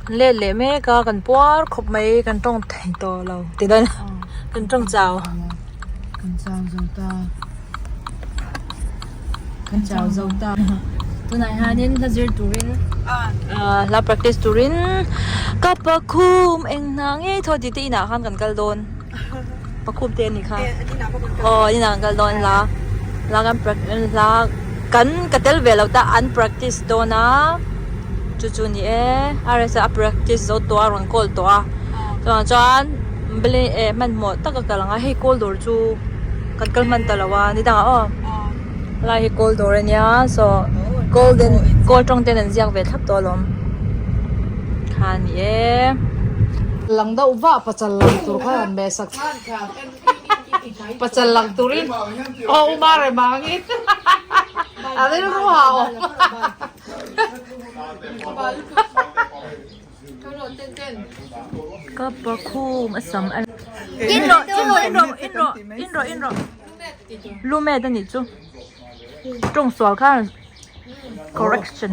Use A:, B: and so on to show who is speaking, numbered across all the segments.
A: Let leh mek a kan puar khawp mai kan tawng thei tawh lo ti dawn kan tawng chau.
B: Kan chau zo ta. Kan chau zo ta.
A: Tunah hianin hla zir turin hla practice turin ka pakhum eng hna ngei thaw tih te inah khan kan kal dawn. Pakhum te anih kha. Aw inah kan kal dawn hla hla kan hla kan ka tel ve lo ta an practice dawn a chu chu ni e RS a practice zo tawh a rawn call tawh a chuvang chuan hmanhmawh taka kal ang a hei call dawr chu. Kan kal hman ta lo a ni dangah aw helai hi kawl dawr ania saw golden kawl tawng ten an ziak ve thlap tawh alawm kha a ni e.
B: Lang deuh vah pachal lang tur kha han meh sak pachal lang turin aw uma rem angin a rilru ha awm.
A: Ka pakhum a sam a in rawh in rawh in rawh in rawh in rawh in rawh lumet a nih chu tawng sual khan correction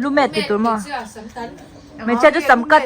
A: lumet tih tur maw hmeichhia chu sam cut.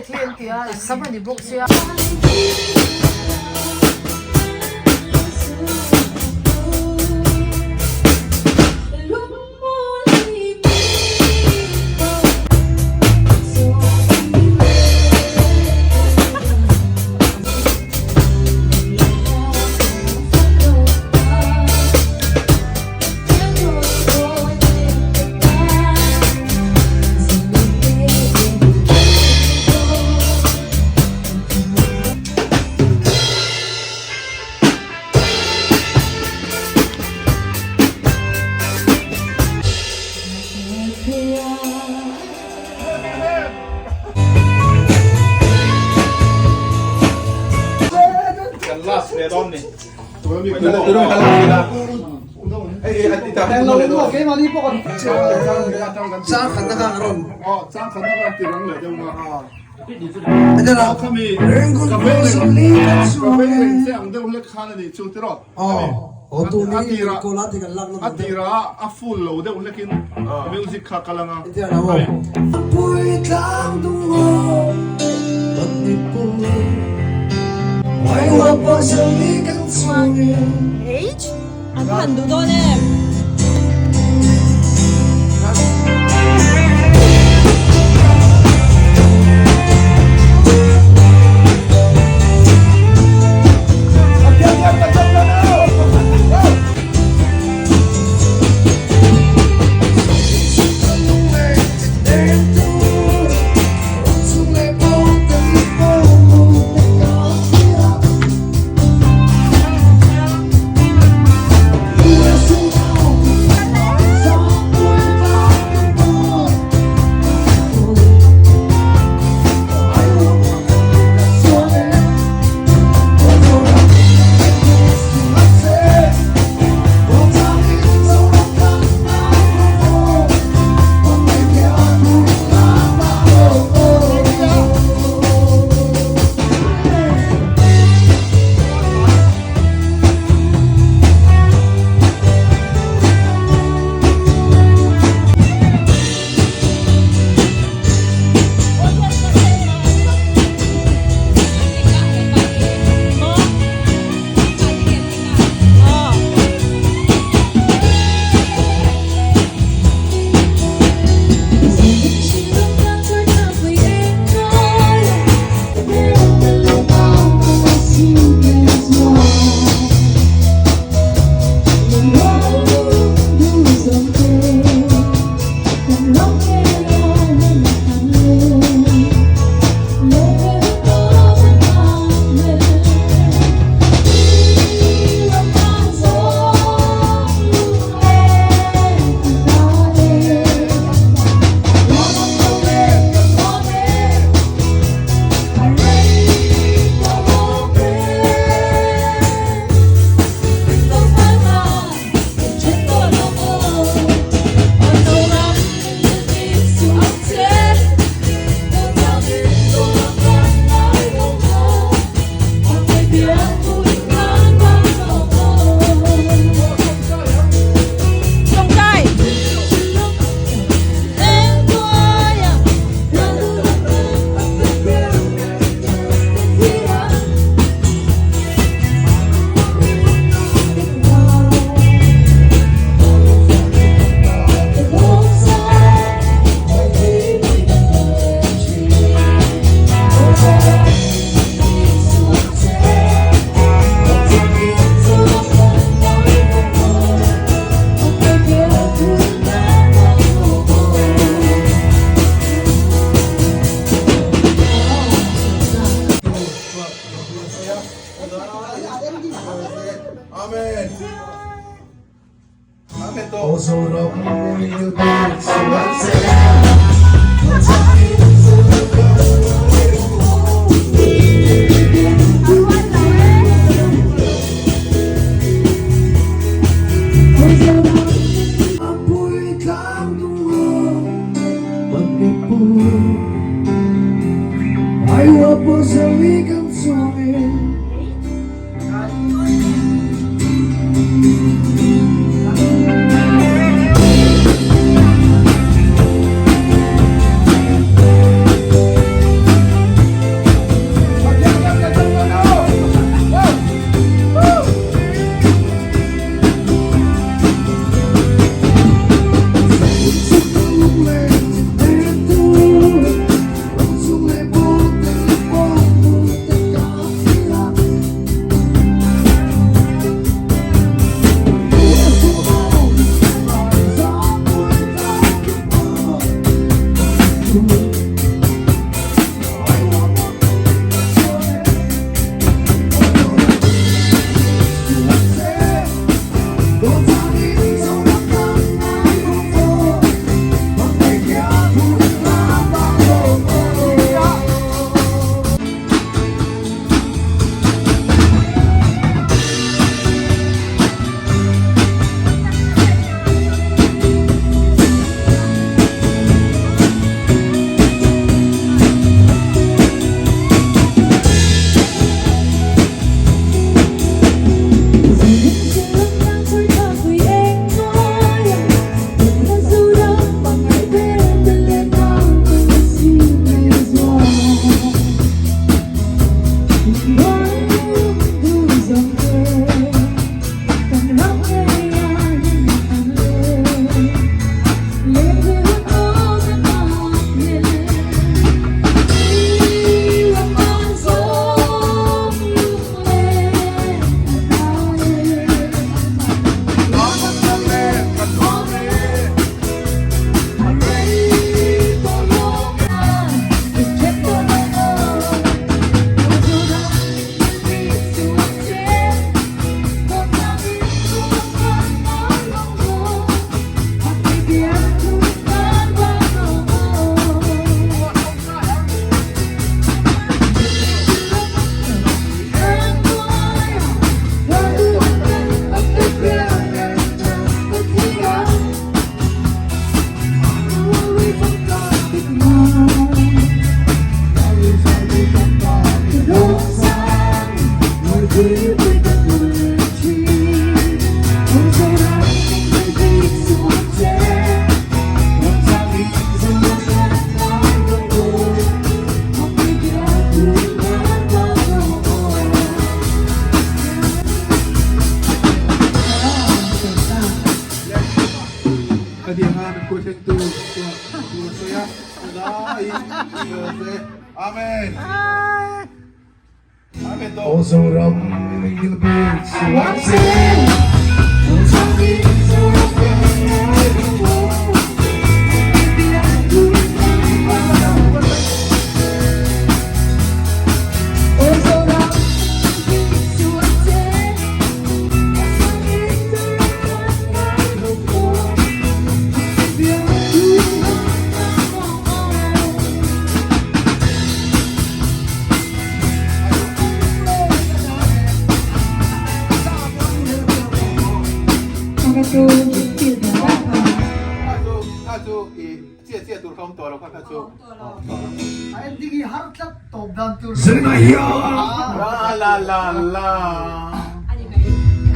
C: A tirah a full lo deuh hlekin music kha kal anga.
A: An va han duh dawn em?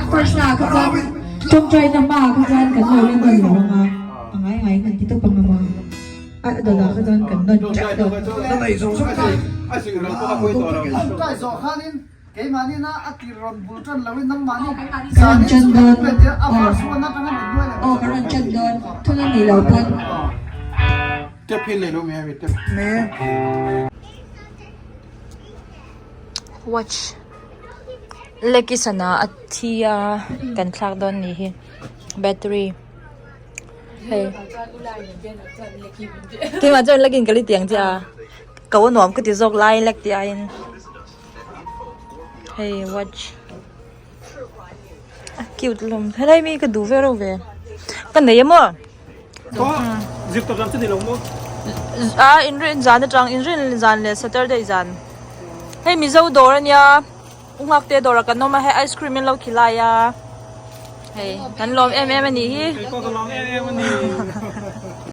A: First na kha chuan tawngtai na hma kha chuan kan lo la nawn lo ang a, a ngai ngai in kan ti tawp ang a maw a dawlah kha chuan kan nawn teuh lo. Ka rawn tan dawn aw aw ka rawn tan dawn thun a nih loh pawn. Watch leki sana a thi a kan thlak dawn nih hi battery hei keimah chuan lekin ka li tiang chiah a ko a nuam ka ti zawk lai lek tih aiin hei watch a cute hlawm helai mi ka duh viau reuh ve. Ka nei emaw?
D: Zir tawp zan chu ni lo maw?
A: A inrin zan atang inrin zan leh Saturday zan. Hei Mizo dawr ania U Nghakte dawrah kan awm a hei ice cream in lo khilai a hei kan lawm em em a nih hi.
D: Kei pawh ka lawm em em a ni.